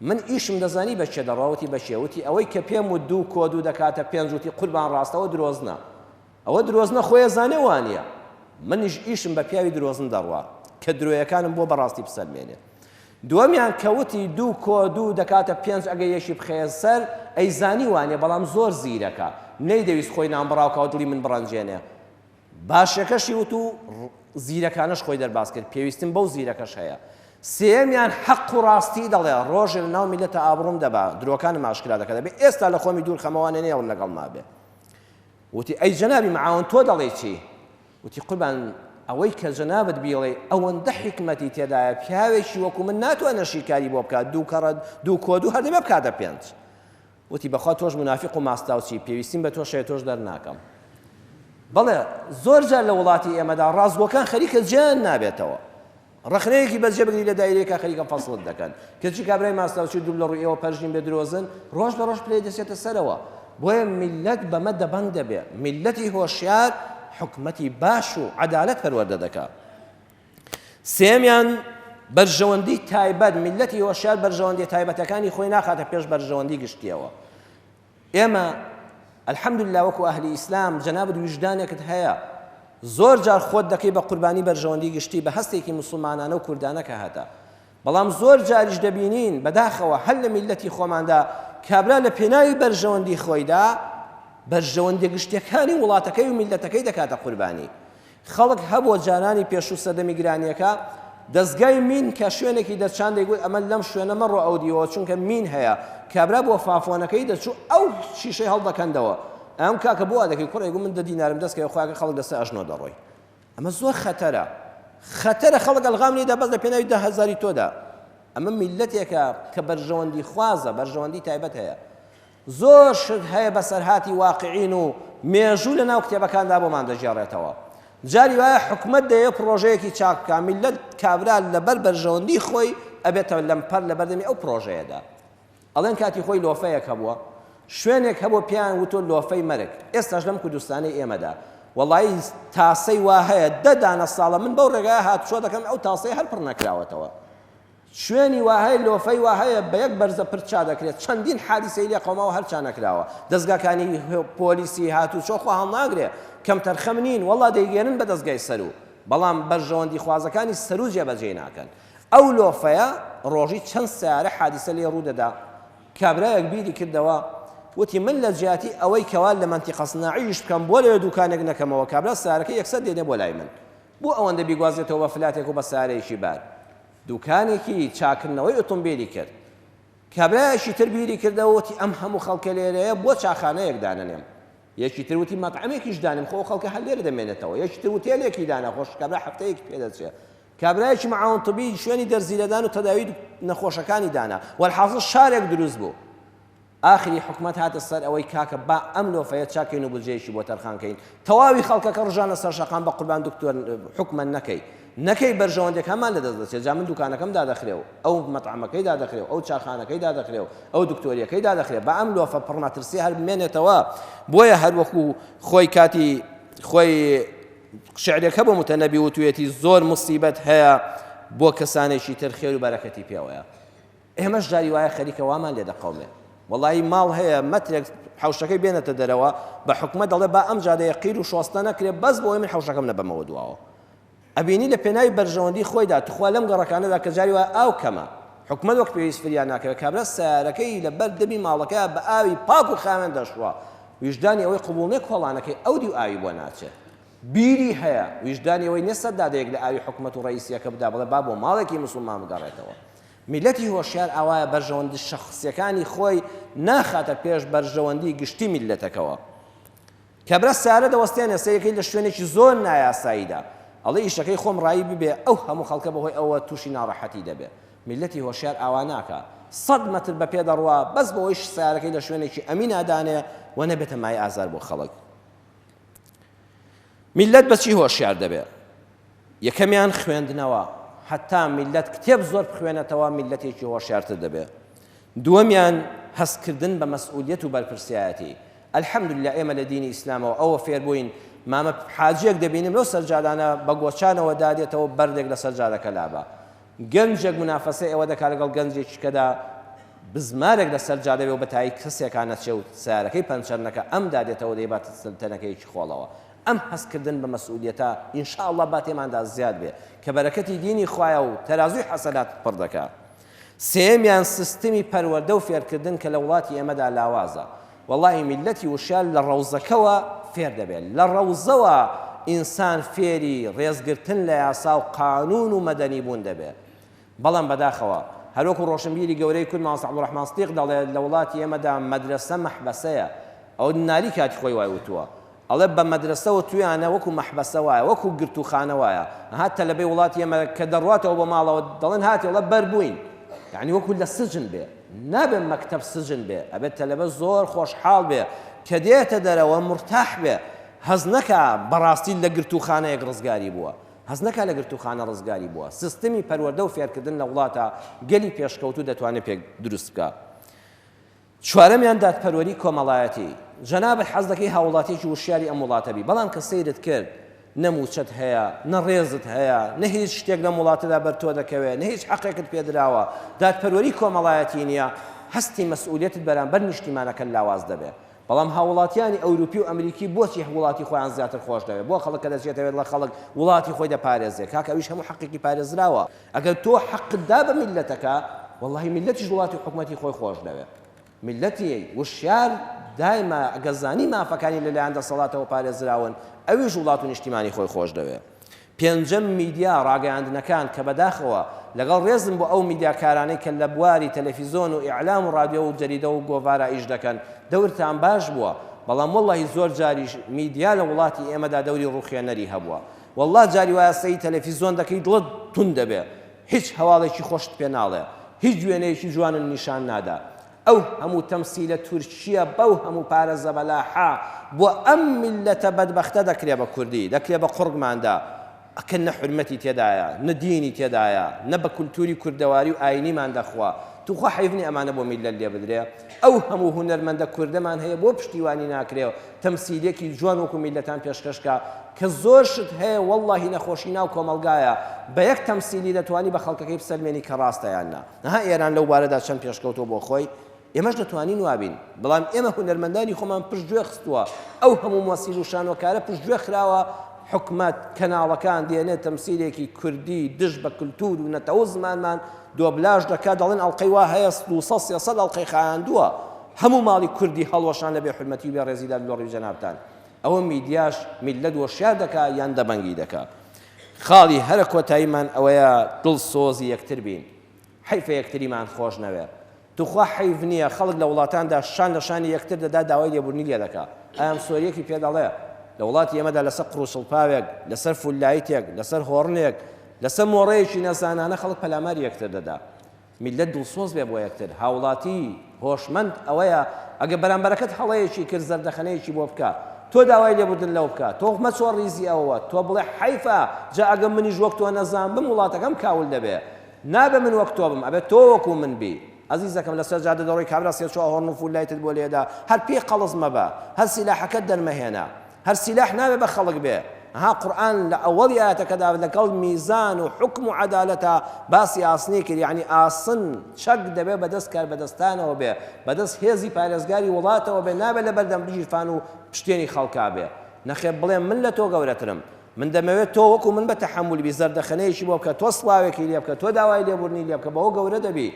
من ئیشم دەزانی بە کێ دەڕوا وتی بە کێ وتی ئەوەی کە پێم وت دوو کۆ دوو دەکاتە پێنج وتی قوربان ڕاستەوە درۆزنە ئەوە درۆزنە خۆی ئەزانێ وانییە منیش ئیشم بە پیاوی درۆزن دەڕوا کە درۆیەکانم بۆ بەڕاستی بسەلمێنێ دووەمیان کە وتی دوو کۆ دوو دەکاتە پێنج ئەگەر یەکی بخەیە سەر ئەیزانی وانیە بەڵام زۆر زیرەکە نەیدەویست خۆی نانبڕاو کا و دڵی من بڕەنجێنێ باشەکەشی وت و زیرەکانەش خۆی دەرباز کرد پێویستم بەو زیرەکەش هەیە سێیەمیان حەق و ڕاستی دەڵێ ڕۆژێ لە ناو میللەتە ئابڕوم دەبا درۆکانم ئاشکرا دەکات دەبێ ئێستا لە خۆمی دوور خەمەوانێ نەیەڵم لەگەڵما بێ وتی ئەی جەنابی معاون تۆ دەڵێی چی؟ وتی قوربان ئەوەی کە جەنابت بیڵێی ئەوەندە حیکمەتی تێدایە پیاوێکی وەکو من ناتوانێت شیکاری بۆ بکات دوو کەڕە دوو کۆ دوو هەر دەبێ بکاتە پێنج وتی بەخوا تۆش منافیق و ماستاوچی پێویستیم بە تۆش هەیە تۆش دەرناکەم بەڵێ زۆر جار لە وڵاتی ئێمەدا ڕاستگۆکان خەریکە جێیان نابێتەوە ڕەخنەیەکی بەجێ بگری لە دایرەیەکا خەریکە فەسڵت دەکەن کەچی کابرای ماستاوچی دوور لە ڕووی ئێوە پەرژین بێ درۆزن ڕۆژ بە ڕۆژ پلەی دەچێتە سەرەوە بۆیە میللەت بەمە دەبەنگ دەبێ میللەتی هۆشیار حکومەتی باش و عەدالەت پەروەردە دەکا سێمیان بەرژەوەندی تایبەت میللەتی هۆشیار بەرژەوەندی تایبەتەکانی خۆی ناخاتە پێش بەرژەوەندی گشتیەوە ئێمە الحمدللە وەکو ئەهلی ئیسلام جەنابت ویژدانێکت هەیە زۆر جار خۆت دەکەی بە قوربانی بەرژەوەندی گشتی بە هەستێکی موسڵمانانە و کوردانە کە هەتە بەڵام زۆر جاریش دەبینین بەداخەوە هەر لە میللەتی خۆماندا کابرا لە پێناوی بەرژەوەندی خۆیدا بەرژەوەندیە گشتیەکانی وڵاتەکەی و میللەتەکەی دەکاتە قوربانی خەڵک هەبووە جارانی پێشوو سەردەمی گرانیەکە دەزگای مین کە شوێنێکی دەرچان دەیگوت ئەمە لەم شوێنە مەڕۆ ئەو دیوەوە چونکە مین هەیە کابرا بۆ فافۆنەکەی دەچوو ئەو شیشەی هەڵدەکەندەوە ئەم کاکە بۆ وا دەکەی کوڕێ گوت من دە دینارم دەست کەوێ خۆیاکە خەڵک لەسەر ئەژنۆ دەڕۆی ئەمە زۆر خەتەرە. خەتەرە خەڵک ئەلغام لێدا بەس لە پێناوی 10,000ی تۆدا. ئەمە میللەتێکە کە بەرژەوەندی خوازە، بەرژەوەندی تایبەت هەیە. زۆر شت هەیە بەسەرهاتی واقعین و مێژوو لە ناو کتێبەکاندا بۆمان دەگێڕێتەوە. جاری وایە حکومەت دەیەوێت پڕۆژەیەکی چاک بکا، میللەت کابرا لەبەر بەرژەوەندی خۆی ئەبێتە لەمپەر لەبەردەمی ئەو پڕۆژەیەدا. ئەڵێن کاتی خۆی لۆفەیەک هەبووە، شوێنێک هەبووە پێیان وتووە لۆفەی مەرگ، ئێستاش لەم کوردستانەی ئێمەدا وەڵایی تاسەی وا هەیە دە دانە ساڵە من بەو ڕێگایە هاتوچۆ دەکەم ئەو تاسەیە هەر پڕ نەکراوەتەوە. شوێنی وا هەیە لۆفەی وا هەیە بە یەک بەرزە پرد چا دەکرێت چەندین حادیسەی لێ قەوماوە هەر چا نەکراوە دەزگاکانی پۆلیسی هاتوچۆ خوا هەڵناگرێ کەمتەرخەم نین وەڵا دەیگەیەنن بە دەزگای سەروو بەڵام بەرژەوەندی خوازەکانی سەروو جێبەجێی ناکەن ئەو لۆفەیە ڕۆژی چەند سەیارە حادیسە لێ ڕوو دەدا کابرایەک بیری کردەوە وتی من لە جیاتی ئەوەی کەوا لە مەنتیقە سناعیش بکەم بۆ لەوێ دوکانێک نەکەمەوە کابرا سەیارەکەی یەکسەر دێنێ بۆ لای من بۆ ئەوەندە بیگوازێتەوە بە فلاتێک و بە سەیارەیەکی بار دوکانێکی چاکردنەوەی ئۆتۆمبیلی کرد. کابرایەکی تر بیری کردەوە وتی ئەم هەموو خەڵکە لێرەیە بۆ چاخانەیەک دانەنێم. یەکی تر وتی مەتعەمێکیش دانێم خۆ ئەو خەڵکە هەر لێرە دەمێنێتەوە. یەکی تر وتێلێکی دانا خۆش کابرا هەفتەیەکی پێ دەچێ. کابرایەکی معاون طبی شوێنی دەرزیلەدان و تەداوی نەخۆشەکانی دانا. وەلحاسڵ شارێک دروست بوو. ئاخری حکومەت هاتە سەر ئەوەی کاکە با ئەم لۆفەیە چاکەین و بودجەیەکی بۆ تەرخان کەین تەواوی خەڵکەکە ڕژانە سەر شەقام بە قوربان دکتۆر حکومەت نەکەی نەکەی بەرژەوەندیەکانمان لەدەست دەچێت جا من دوکانەکەم دادەخرێ و ئەو مەتعەمەکەی دادەخرێ و ئەو چاخانەکەی دادەخرێ و ئەو دکتۆریەکەی دادەخرێ با ئەم لۆفە پڕمەترسی هەر بمێنێتەوە بۆیە هەر وەکو خۆی کاتی خۆی شعرێک هەبوو متەنەبی وتوێتی زۆر مصیبەت هەیە بۆ کەسانێکی تر خێر و بەرەکەتی پێوەیە ئێمەش جاری وایە خەریکە وامان لێ دەقەومێ. وەڵایی ماڵ هەیە مەترێک حەوشەکەی بێنێتە دەرەوە بە حکومەت دەڵێ با ئەم جادەیە قیر و شۆستە نەکرێ بەس بۆ ئەوەی من حەوشەکەم نەبەمەوە دواوە. ئەبینی لە پێناوی بەرژەوەندی خۆیدا توخوا لەم گەڕەکانەدا کە جاری وایە ئاو کەمە حکومەت وەک پێویست فریا ناکەوێ کابرا سەیارەکەی لە بەر دەمی ماڵەکەیا بە ئاوی پاک و خاوێن دەشوا ویژدانی ئەوەی قبوڵ نیە کۆڵانەکەی ئەو دیو ئاوی بۆ ناچێ بیری هەیە ویژدانی ئەوەی نیە سەردادەیەک لە ئاوی حکومەت و ڕەئیسیەکە بدا بڵێ با بۆ ماڵێکی موسڵمان بگەڕێتەوە میللەتی هۆشیار ئاوایە بەرژەوەندی شەخسیەکانی خۆی ناخاتە پێش بەرژەوەندی گشتی میللەتەکەوە. کابرا سەیارە دەوەستێنێ سەیرەکەی لە شوێنێکی زۆر نایاساییدا ئەڵێ ئیشەکەی خۆم ڕایی ببێ ئەو هەموو خەڵکە بەهۆی ئەوە تووشی ناڕەحەتی دەبێ. میللەتی هۆشیار ئاوا ناکا سەد مەتر بە پێ دەڕوا بەس بەوەی سەیارەکەی لە شوێنێکی ئەمینا دانێ و نەبێتە مایەی ئازار بۆ خەڵک. میللەت بە چی هۆشیار دەبێ؟ یەکەمیان خوێندنەوە، هەتا میللەت کتێب زۆر بخوێنێتەوە میللەتێکی هۆشیارتر دەبێ. دووەمیان هەستکردن بە مەسئولیەت و بەرپرسیایەتی. الحمدللە ئێمە لە دینی ئیسلامەوە ئەوە فێربووین مامە حاجیەک دەبینم لەو سەرجادانە بە گۆچانەوە دادێتەوە بەردێک لەسەر جادەکە لابا. گەنجێک مونافەسەی ئەوە دەکا لەگەڵ گەنجێکی کەدا بزمارێک لەسەر جادە بێ و بەتایی کەسێکا نەچێ و سەیارەکەی پەنچەر نەکا ئەم دادێتەوە دەیباتە تەنەکەیەکی خۆڵەوە. ئەم هەست کردن بە مەسئولیەتە ان شاء اللە با تێماندا زیاد بێ کە بەرەکەتی دینی خوایە و تەرازووی حەسەناتت پڕ دەکا. سێیەمیان سیستمی پەروەردە و فێرکردن کە لە وڵاتی ئێمەدا لاوازە. وەڵاهی میللەتی وشیار لە ڕەوزەکەوە فێر دەبێ. لە ڕەوزەوە ئینسان فێری ڕێزگرتن لە یاسا و قانوون و مەدەنی بوون دەبێ. بەڵام بەداخەوە هەروەکو ڕۆشنبیری گەورەی کورد مامۆستا عەبدولڕەحمان سدیق دەڵێ لە وڵاتی ئێمەدا مەدرەسە مەحبەسەیە. ئەو نالی کاتی خۆی وای وتووە. ئەڵێ بە مەدرەسە وتویانە وەکو مەحبەسە وایە وەکو گرتووخانە وایە ئەها تەلەبەی وڵاتی ئێمە کە دەڕواتەوە بۆ ماڵەوە دەڵێن هاتی ئەڵێ بەربووین یعنی وەکو لە سجن بێ نابێ مەکتەب سجن بێ ئەبێت تەلەبە زۆر خۆشحاڵ بێ کە دێتە دەرەوە مرتاح بێ هەز نەکا بەڕاستی لە گرتووخانەیەک ڕزگاری بووە هەز نەکا لە گرتووخانە ڕزگاری بووە سیستمی پەروەردە و فێرکردن لە وڵاتە گەلی پێشکەوتوو دەتوانێت پێک دروست بکا چوارەمیان دادپەروەری کۆمەڵایەتی، جەنابت حەز دەکەی هاووڵاتیەکی وشیاری ئەم وڵاتە بی، بەڵام کە سەیرت کرد نە مووچەت هەیە، نە ڕێزت هەیە، نە هیچ شتێک لەم وڵاتەدا بەر تۆ دەکەوێ، نە هیچ حەقێکت پێ دراوە، دادپەروەری کۆمەڵایەتی نییە، هەستی مەسئولیەتت بەرامبەر نیشتیمانەکەت لاواز دەبێ. بەڵام هاووڵاتیانی ئەوروپی و ئەمریکی بۆچی وڵاتی خۆیان زیاتر خۆش دەوێ؟ بۆ خەڵک کە دەچێتەوێ دڵە خەڵک وڵاتی خۆی دەپارێزێ؟ کاکە ئەویش هەموو حەقێکی پارێزراوە. ئەگەر تۆ حەقت دا بە میللەتەکە وەڵاهی میللەتیش وڵاتی و حکومەتی خۆی خۆش دەوێ. میللەتی وشیار دایما ئەگەر زانی مافەکانی لەلایەن دەسەڵاتەوە پارێزراون ئەویش وڵات و نیشتیمانی خۆی خۆش دەوێ. پێنجەم میدیا ڕاگەیاندنەکان کە بەداخەوە لەگەڵ ڕێزم بۆ ئەو میدیاکارانەی کە لە بواری تەلەفیزۆن و ئیعلام و ڕادیۆ و جەریدە و گۆڤارا ئیش دەکەن دەورتان باش بووە بەڵام وەڵاهی زۆر جاریش میدیا لە وڵاتی ئێمەدا دەوری ڕوخێنەری هەبووە. واللە جاری وایە سەیری تەلەفیزۆن دەکەی دڵت توند دەبێ هیچ هەواڵێکی خۆشت پێ ناڵێ هیچ وێنەیەکی جوانت نیشان نادا ئەو هەموو تەمسیلە تورکیە بەو هەموو پارە زەبەلاحە بۆ ئەم میللەتە بەدبەختە دەکرێ بە کوردی دەکرێ بە قوڕگماندا کە نە حورمەتی تێدایە نە دینی تێدایە نە بە کولتوری کوردەواری و ئاینیمان دەخوا توخوا حەیف نیە ئەمانە بۆ میللەت لێ بدرێ ئەو هەموو هونەرمەندە کوردەمان هەیە بۆ پشتیوانی ناکرێ و تەمسیلێکی جوان وەکو میللەتان پێشکەش کا کە زۆر شت هەیە وەڵڵاهی نەخۆشی ناو کۆمەڵگایە بە یەک تەمسیلی دەتوانی بە خەڵکەکەی بسەلمێنی کە ڕاستە یان نا ها ئێران لەو بارەدا چەند پێشکەوتووە بۆ خۆی ئێمەش دەتوانین وابین بەڵام ئێمە هونەرمەندانی خۆمان پشتگوێ خستووە ئەو هەموو مۆسیل و شانۆکارە پشتگوێ خراوە حکومەت کەناڵەکان دێنێت تەمسیلێکی کوردی دژ بە کلتور و نەتەوە زمانمان دۆبلاژ دەکات دەڵێن ئەڵقەی وا هەیە 200 300 ئەڵقەی خایاندووە هەموو ماڵی کوردی هەڵوەشان لە بێ حورمەتی و بێ ڕێزیدا لۆڕی جەنابتان ئەوە میدیاش میللەت وەشیار دەکا یان دەبەنگی دەکا خاڵی هەرە کۆتاییمان ئەوەیە دڵسۆزی یەکتر بین حەیفە یەکتریمان خۆش نەوێ توخوا حەیف نییە خەڵک لە وڵاتاندا شان لە شانی یەکتر دەدا داوای لێبوردنی لێ دەکا ئایم سۆریەکی پێ دەڵێ لە وڵاتی ئێمەدا لەسەر قڕوسڵپاوێک لەسەر فوللایتێک لەسەر هۆڕنێک لەسەر مۆڕەیەکی نەزانانە خەڵک پەلاماری یەکتر دەدا میللەت دڵسۆز بێ بۆ یەکتر، هاوڵاتی هۆشمەند ئەوەیە ئەگەر بەرامبەرەکەت هەڵەیەکی کرد زەردەخەنەیەکی بۆ بکە، تۆ داوای لێبوردن لەو بکە، تۆ مەچۆ ڕیزی ئەوەوە، تۆ بڵێ حەیفە جا ئەگەر منیش وەک تۆ نەزان بم وڵاتەکەم کاول دەبێ، نابێ من وەک تۆ بم ئەبێ تۆ وەکو من بی. ئەزیزەکەم لەسەر جادە دەڕۆی کابرا سێ چوار هۆڕن و full light ت بۆ لێدا هەر پێی قەڵس مەبە، هەر سیلاحەکەت دەرمەهێنە. هەر سیلاح نابێ بە خەڵک بێ ها قورئان لە ئەوەڵی ئایەتەکەدا لەگەڵ میزان و حوکم و عەدالەتا باسی ئاسنی کرد یەعنی ئاسن چەک دەبێ بەدەست کاربەدەستانەوە بێ بەدەست هێزی پارێزگاری وڵاتەوە بێ نابێ لەبەردەم بگیرفان و پشتێنی خەڵکا بێ نەخێر بڵێ من لە تۆ گەورەترم من دەمەوێت تۆ وەکو من بە تەحەمول بی زەردەخەنەیەکی بۆ بکە تۆ سڵاوێکی لێ بکە تۆ داوای لێبوردنی لێ بکە بەوە گەورە دەبی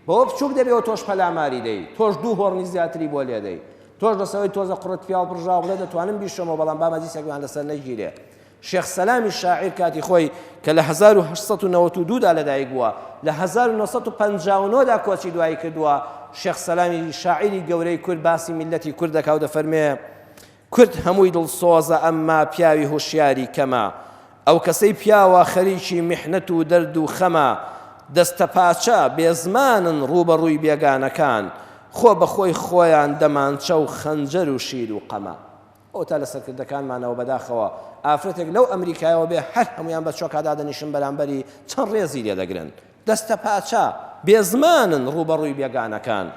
بەوە بچوک دەبی و تۆش پەلاماری دەی تۆش دوو هۆڕنی زیاتری بۆ لێدەی تۆش لەسەرەوەی تۆزە قوڕت پیاو پڕژاوە بڵێ دەتوانم بیشۆمەوە بەڵام با مەجلیسێکمان لەسەر نەگیرێ. شێخ سەلامی شاعیر کاتی خۆی کە لە 1892 دا لەدایک بووە لە 1959 دا کۆچی دوایی کردووە شێخ سەلامی شاعیری گەورەی کورد باسی میللەتی کورد دەکا و دەفەرمێ کورد هەمووی دڵسۆزە ئەمما پیاوی هۆشیاری کەمە ئەو کەسەی پیاوە خەریکی میحنەت و دەرد و خەمە، دەستەپاچە، بێزمانن ڕووبەڕووی بێگانەکان، خۆ بە خۆی خۆیان دەمانچە و خەنجەر و شیر و قەمە. ئەوەتا لە سەرکردەکانمانەوە بەداخەوە ئافرەتێک لەو ئەمریکایەوە بێ هەر هەموویان بە چۆکا دادەنیشن بەرامبەری چەند ڕێزی لێ دەگرن. دەستەپاچە، بێزمانن ڕووبەڕووی بێگانەکان،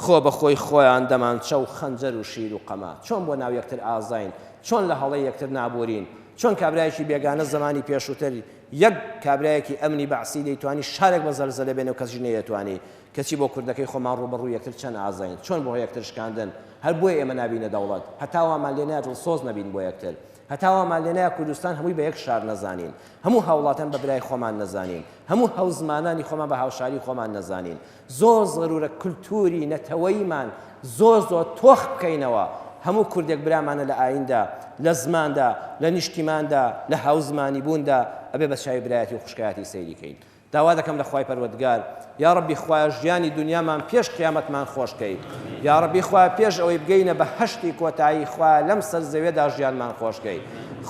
خۆ بە خۆی خۆیان دەمانچە و خەنجەر و شیر و قەمە. چۆن بۆ ناو یەکتر ئازاین؟ چۆن لە هەڵەی یەکتر نابوورین؟ چۆن کابرایەکی بێگانە زەمانی پێشووتر یەک کابرایەکی ئەمنی بەعسی دەیتوانی شارێک بە زەلزەلە بێنێ و کەسیش نەیەتوانی، کەچی بۆ کوردەکەی خۆمان ڕووبەڕووی یەکتر چەند ئازاین؟ چۆن بۆ یەکتر شکاندن؟ هەر بۆیە ئێمە نابینە دەوڵەت، هەتا وامان لێ نایە دڵسۆز نەبین بۆ یەکتر. هەتا وامان لێ نایە کوردستان هەمووی بە یەک شار نەزانین، هەموو هاوڵاتیان بە برای خۆمان نەزانین، هەموو هاوزمانانی خۆمان بە هاوشاری خۆمان نەزانین. زۆر زەرورە کلتوری نەتەوەییمان زۆر زۆر تۆخ بکەینەوە، هەموو کوردێک برامانە لە ئاییندا، لە زماندا، لە نیشتیماندا، لە هاوزمانی بووندا، ئەبێ بە چاوی برایەتی و خوشکایەتی سەیری کەین. داوا دەکەم لە خوای پەروەردگار یاڕەبی خوایە ژیانی دونیامان پێش قیامەتمان خۆش کەی یاڕەبی خوایە پێش ئەوەی بگەینە بەهەشتی کۆتایی خوایە لەم سەر زەویەدا ژیانمان خۆش کەی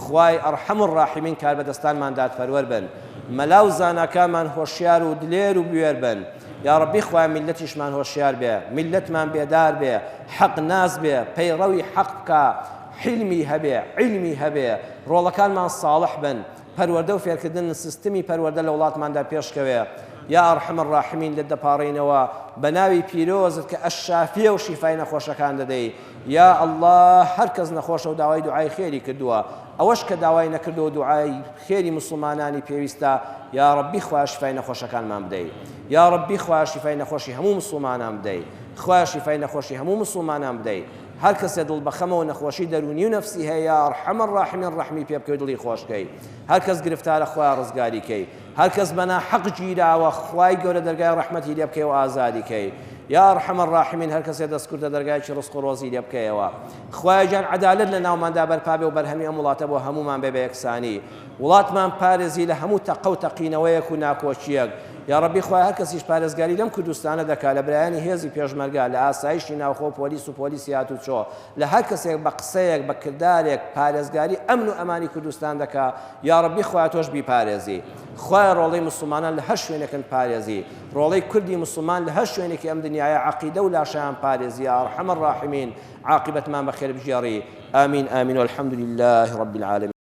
خوای ارحم الراحمین کاربەدەستانمان دادپەروەر بن مەلا و زاناکانمان هۆشیار و دلێر و بوێر بن یاڕەبی خوایە میللەتیشمان هۆشیار بێ میللەتمان بێدار بێ حەق ناس بێ پەیڕەوی حەق بکا حیلمی هەبێ عیلمی هەبێ ڕۆڵەکانمان ساڵح بن پەروەردە و فێرکردن سیستمی پەروەردە لە وڵاتماندا پێشکەوێ یا ارحم الراحمین لێت دەپاڕێینەوە بە ناوی پیرۆزت کە الشافیە و شیفای نەخۆشەکان دەدەی یا اللە هەر کەس نەخۆشە و داوای دوعای خێری کردووە ئەوەش کە داوای نەکردووە دوعای خێری موسڵمانانی پێویستە یا ربی خوایە شیفای نەخۆشەکانمان بدەی یا ربی خوایە شیفای نەخۆشی هەموو موسڵمانان بدەی خوایە شیفای نەخۆشی هەموو موسڵمانان بدەی هەر کەسێ دڵ بەخەمە و نەخۆشی دەروونی و نەفسی هەیە یا ارحم الراحمین ڕەحمی پێ بکەی و دڵی خۆش کەی هەر کەس گرفتارە خوایە ڕزگاری کەی هەر کەس بە ناحەق گیراوە خوای گەورە دەرگای ڕەحمەتی لێ بکەی و ئازادی کەی یا ارحم الراحمین هەر کەسێ دەست کورتە دەرگایەکی ڕزق و ڕۆزی لێ بکەیەوە خوایە گیان عەدالەت لە ناوماندا بەرپا بێ و بەرهەمی ئەم وڵاتە بۆ هەموومان بێ بە یەکسانی وڵاتمان پارێزی لە هەموو تەقە و تەقینەوەیەک و ناکۆکییەک. یاڕەبی خوایە هەر کەسیش پارێزگاری لەم کوردستانە دەکا لە برایانی هێزی پێشمەرگە لە ئاسایشی ناوخۆ پۆلیس و پۆلیسی هاتوچۆ لە هەر کەسێک بە قسەیەک بە کردارێک پارێزگاری ئەمن و ئەمانی کوردستان دەکا یاڕەبی خوایە تۆش بیپارێزی خوایە ڕۆڵەی موسڵمانان لە هەر شوێنێکن پارێزی ڕۆڵەی کوردی موسڵمان لە هەر شوێنێکی ئەم دنیایە عەقیدە و لاشەیان پارێزی یا ارحم الراحمین عاقیبەتمان بەخێر بگێڕی آمین آمین والحمد لله رب العالمین.